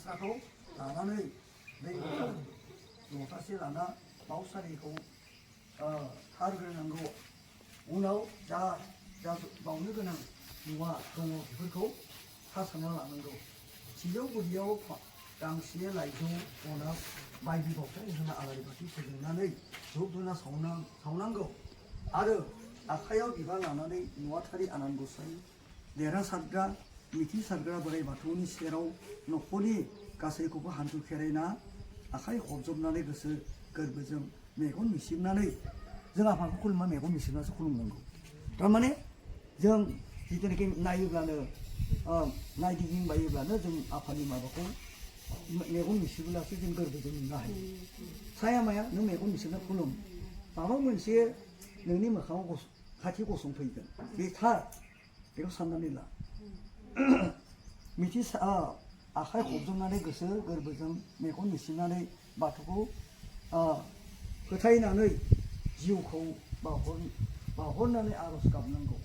फास्राखौ लानानै दै लथासे लाना बावसारिखौ थारग्रोनांगौ उनाव जा बावनो गोनां मुवा दङ बेफोरखौ हास'ना लानांगौ सिजौ गुदियाव गांसे लाइजौ बनाब बायदि बावथाय होना आलारि बाथि फोजोंनानै धुप धुना सावनांगौ आरो आखाइयाव बिबार लानानै नुवाथारि आनान गसाइ देरहासारग्रा मिथिसारग्रा बोराइ बाथौनि सेराव न'खरनि गासैखौबो हान्थु खेरायना आखाइ खबजबनानै गोसो गोरबोजों मेगन मिसिबनानै जों आफाखौ खुलुमना मेगन मिसिबनासो खुलुमनांगौ थारमाने जों जिथुनाखि नायोब्लानो नायगिदिंबायोब्लानो जों आफानि माबाखौ मेगन मिसिब्लासो जों गोरबोजों नुनो हायो साया माया नों मेगन मिसिबना खुलुम माबा मोनसे नोंनि मोखाङाव खाथि गसंफैगोन बे थार बेखौ साननानै ला आखाइ खबजबनानै गोसो गोरबोजों मेगन मिसिबनानै बाथौखौ फोथायनानै जिउखौ बावहरनानै आर'ज गाबनांगौ